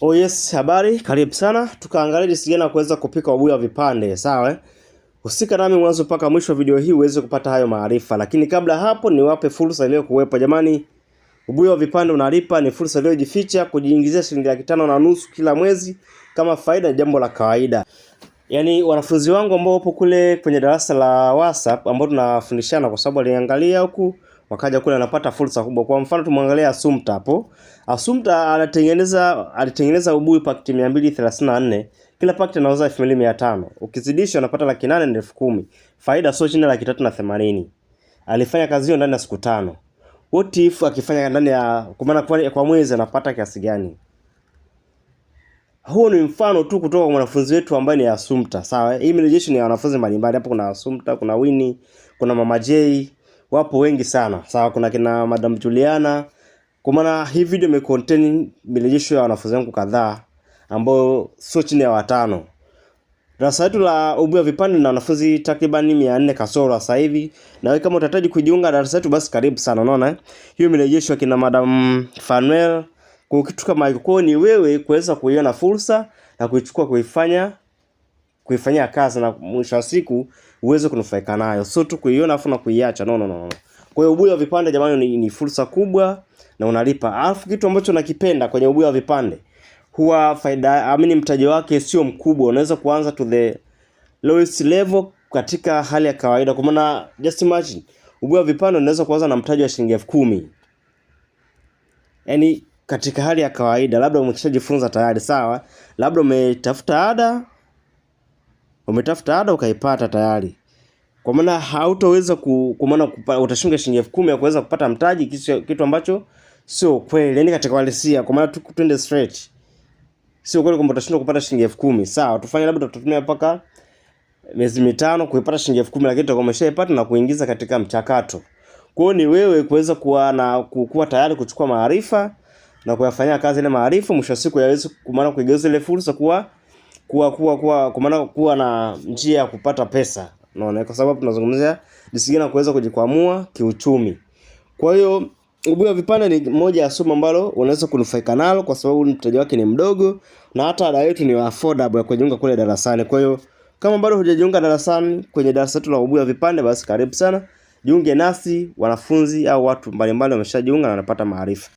Oh yes, habari, karibu sana. Tukaangalia jinsi gani ya kuweza kupika ubuyu wa vipande, sawa eh? Husika nami mwanzo mpaka mwisho wa video hii uweze kupata hayo maarifa. Lakini kabla hapo niwape fursa iliyokuwepo jamani. Ubuyu wa vipande unalipa, ni fursa iliyojificha kujiingizia shilingi 550,000 kila mwezi kama faida, jambo la kawaida. Yaani wanafunzi wangu ambao wapo kule kwenye darasa la WhatsApp ambao tunafundishana, kwa sababu waliangalia huku wakaja kule, anapata fursa kubwa. Kwa mfano tumwangalia Assumpta hapo. Assumpta alitengeneza ubuyu pakiti 234. Kila pakiti anauza 2500. Ukizidisha unapata 810,000. Faida sio chini ya 380,000. Alifanya kazi hiyo ndani ya siku 5. What if akifanya ndani ya kwa maana kwa mwezi anapata kiasi gani? Huo ni mfano tu kutoka kwa mwanafunzi wetu ambaye ni Assumpta, sawa? Hii mrejesho ni ya wanafunzi mbalimbali. Hapo kuna Assumpta, kuna Winnie, kuna Mama J, wapo wengi sana. Sawa, kuna kina Madam Juliana. Kwa maana hii video imecontain mirejesho ya wanafunzi wangu kadhaa ambao sio chini ya 5. Darasa letu la ubuyu wa vipande na wanafunzi takriban 400 kasoro sasa hivi. Na wewe kama utahitaji kujiunga darasa letu basi karibu sana, unaona eh? Hiyo mirejesho ya kina Madam Fanuel kwa kitu kama hiyo. Kwa ni wewe kuweza kuiona fursa na kuichukua kuifanyia kazi na mwisho wa siku uweze kunufaika nayo. Sio tu kuiona afu na kuiacha. No, no, no, no. Kwa hiyo ubuyu wa vipande jamani ni fursa kubwa na unalipa. Alafu kitu ambacho nakipenda kwenye ubuyu wa vipande huwa faida, amini mtaji wake sio mkubwa. Unaweza kuanza to the lowest level katika hali ya kawaida. Kwa maana just imagine ubuyu wa vipande unaweza kuanza na mtaji wa shilingi 10,000. Yaani katika hali ya kawaida labda umeshajifunza tayari, sawa? Labda umetafuta ada ukaipata tayari. Kwa maana hautoweza kwa maana utashinda shilingi 10,000 ya kuweza kupata mtaji, kitu ambacho sio kweli. Yaani katika uhalisia, kwa maana twende straight. Sio kweli kwamba utashindwa kupata shilingi 10,000. Sawa, tufanye labda tutatumia mpaka miezi 5 kuipata shilingi 10,000, lakini tutakuwa umeshaipata na kuingiza katika mchakato. Kwa hiyo ni wewe kuweza kuwa na kuwa tayari kuchukua maarifa na kuyafanyia kazi ile maarifa, mwisho wa siku yaweze kwa maana kuigeuza ile fursa kuwa kuwa kuwa kuwa kwa maana kuwa na njia ya kupata pesa. Unaona, kwa sababu tunazungumzia jinsi gani kuweza kujikwamua kiuchumi. Kwa hiyo ubuyu wa vipande ni moja ya somo ambalo unaweza kunufaika nalo kwa sababu mtaji wake ni mdogo na hata ada yetu ni affordable ya kujiunga kule darasani. Kwa hiyo kama bado hujajiunga darasani kwenye darasa letu la ubuyu wa vipande, basi karibu sana. Jiunge nasi, wanafunzi au watu mbalimbali wameshajiunga na wanapata maarifa.